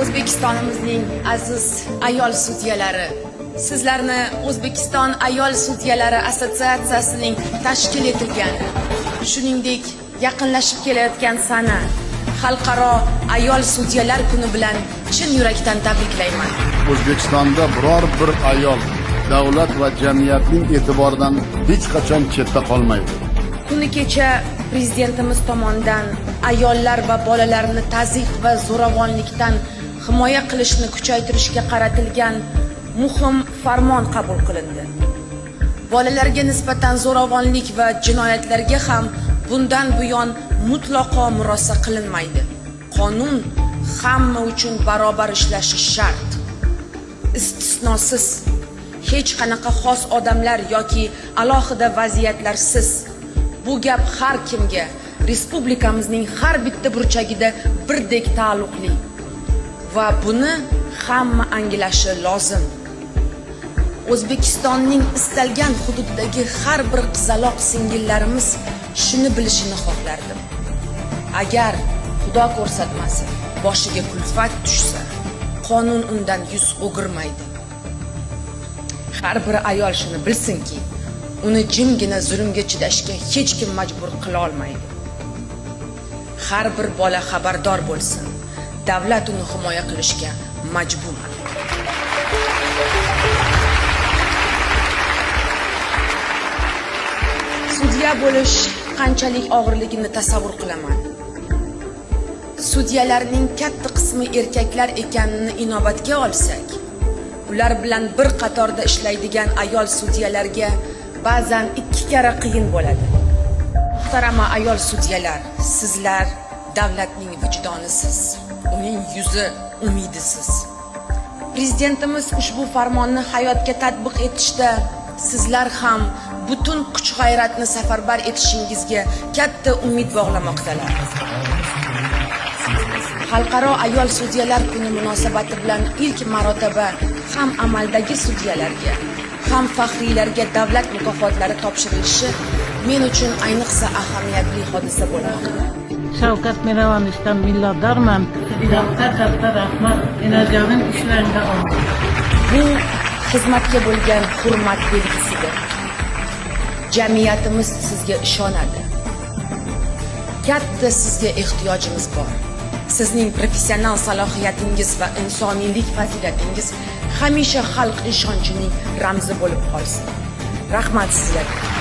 O'zbekistonimizning aziz ayol sudyalari, sizlarni O'zbekiston ayol sudyalari assotsiatsiyasining tashkil etilgani, shuningdek yaqinlashib kelayotgan sana Xalqaro ayol sudyalar kuni bilan chin yurakdan tabriklayman. O'zbekistonda biror bir ayol davlat va jamiyatning e'tiboridan hech qachon chetda qolmaydi. Kuni kecha prezidentimiz tomonidan ayollar va bolalarni tazyiq va zo'ravonlikdan himoya qilishni kuchaytirishga qaratilgan muhim farmon qabul qilindi. Bolalarga nisbatan zo'ravonlik va jinoyatlarga ham bundan buyon mutlaqo murosa qilinmaydi. Qonun hamma uchun barobar ishlashi shart. Istisnosiz, hech qanaqa xos odamlar yoki alohida vaziyatlarsiz. Bu gap har kimga, respublikamizning har bitta burchagida birdek taalluqli va buni hamma anglashi lozim. O'zbekistonning istalgan hududidagi har bir qizaloq singillarimiz shuni bilishini xohlardim. Agar Xudo ko'rsatmasin, boshiga kulfat tushsa, qonun undan yuz o'girmaydi. Har bir ayol shuni bilsinki, uni jimgina zulmga chidashga hech kim majbur qila olmaydi. Har bir bola xabardor bo'lsin, davlat uni himoya qilishga majbur. Sudya bo'lish qanchalik og'irligini tasavvur qilaman. Sudyalarning katta qismi erkaklar ekanini inobatga olsak, ular bilan bir qatorda ishlaydigan ayol sudyalarga ba'zan 2 karra qiyin bo'ladi. Muhtarama ayol sudyalar, sizlar davlatning vijdonisiz, uning yuzi umidisiz. Prezidentimiz ushbu farmonni hayotga tatbiq etishda sizlar ham butun kuch-g'ayratni safarbar etishingizga katta umid bog'lamoqdalar. Xalqaro ayol sudyalar kuni munosabati bilan ilk marotaba ham amaldagi sudyalarga, ham faxriylarga davlat mukofotlari topshirilishi men uchun ayniqsa ahamiyatli hodisa bo'lmoqda. Shavkat Miromonovichdan minnatdorman. Katta rahmat. Enajonim ishlaringda omad. Bu xizmatga bo'lgan hurmat belgisidir. Jamiyatimiz sizga ishonadi. Katta sizga ehtiyojimiz bor. Sizning professional salohiyatingiz va insoniylik fazilatingiz hamisha xalq ishonchining ramzi bo'lib qolsin. Rahmat sizlarga.